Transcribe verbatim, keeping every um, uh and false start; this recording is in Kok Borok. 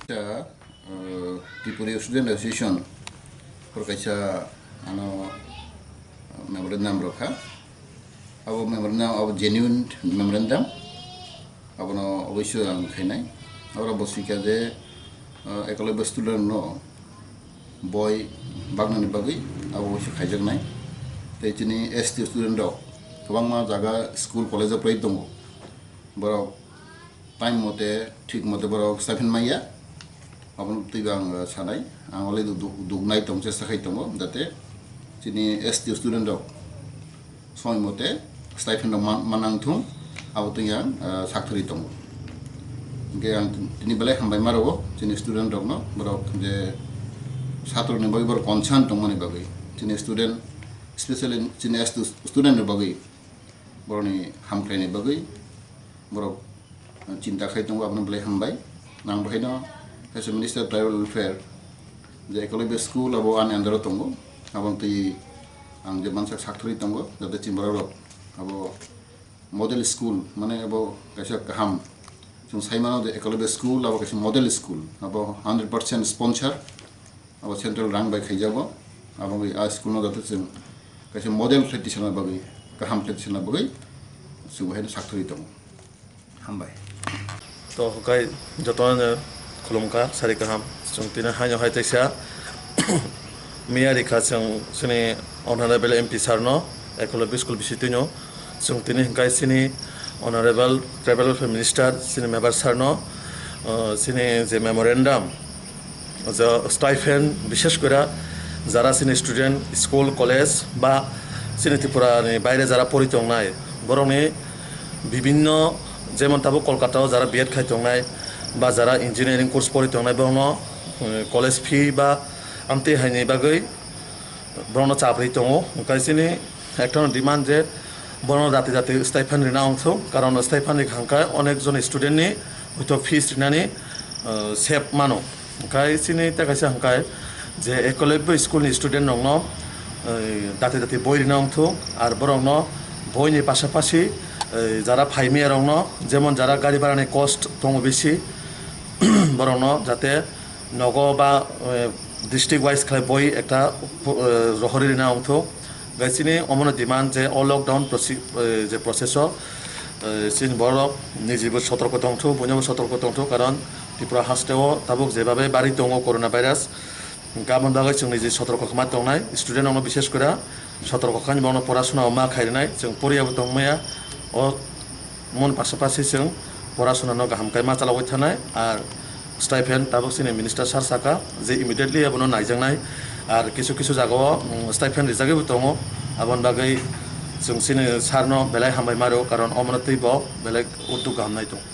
Kaisa, uh, Tripura Student Association por kaisa ano memorandum rokha. Abo memorandum abo genuine memorandum. Abono oboisoi ang khainai. Oro bo swikha je, uh, Ekolobya student no boi bagnani bagwi abo oboisoi khaijaknai. Tei chini S T student rok kwbangma jaga school college o phai tongo. Borok time mote, thik mote borok stipend manya. Aboni twibo ang, uh, sanai, ang already duk-, duknai tong, chesta khai tongo, jate chini S T student rok somoi mote stipend rok man-, manang thung, abo twi ang, uh, sakthari tongo. Hingke ang tini belai hambai ma rwo chini student rokno, borok je satroni bagwi borok concern tongmani bagwi, chini student, specially chini S T student ni bagwi, borokni hamkhlaini bagwi borok chinta khai tongo, abono belai hambai. Ang bahaino kaisa Minister Tribal Welfare je Ekolobya School abo ani under o tongo, aboni twi ang je mansak sakthorwi tongo, jate chini borok rok abo model school, mane abo kaisa kaham, chwng sai mano je Ekolobya School abo kaisa model school, abo hundred percent sponsor. Abo central rang bai khaijago. Abo bai a school no joto chwng kaisa model khlai tisana bagwi, kaham khlai tisana bagwi chwng bahai no sakthorwi tongo. Hambai. To, hwnkhe jotono khulumkha, sari kaham. Chwng tini haino hai teisa miya rikha chwng chini honorable M P sir no, Ekolobya school bisitwino. Chwng tini hwnkhe chini honorable tribal welfare minister, chini member sir no, uh, chini je memorandum, je stipend, bishes kore jara chini student, school, college ba chini Tripura ni baire jara pori tongnai, borokni bibinno, jemon tabuk Kolkata o jara B Ed khai tongnai ba jara engineering course pori tongnai, borokno, uh, college fee ba amtwi haini bagwi borokno chabrwi tongo. Hwnkhe chini ekta no demand je borokno jati jati stipend rina ongthok, karon stipend rikha hwnkhe onek jon student ni hwito fees rinani, uh, save mano. Hwnkhe chini tei kaisa hwnkhe je Ekolobya school ni student rokno, uh, jati jati boi rina ongthok, ar borokno boi ni pasapasi, uh, jara phaimaya rokno, jemon jara gari bhara ni cost tongo bisi, borokno jate nogo ba, eh, district wise khlai boi ekta, eh, rohorwi rina ongthok. Gai chini omono demand je o lockdown proce-, eh, je process o, eh, chini borok nijibo sotorko tongthok, buinobo sotorko tongthok, karon Tripura hasteo tabuk jebabe bari tongo corona virus. Hwnkhe aboni bagwi chwng niji sotorko khma tongnai, student rokno bishes kore sotorko khaini borokno porasuna o ma khairwnai, chwng poriyabo tongmaya. O mon pasapasi chwng porasuna no kaham khe ma chalogwi thanai, ar stipend tabuk chini minister sir saka je immediately abono naijaknai, ar kisu kisu jagao, mm, stipend rijagwibo tongo, aboni bagwi chwng chini sir no belai hambai ma rwo, karon omono twibo belai uddog kaham nai tongo.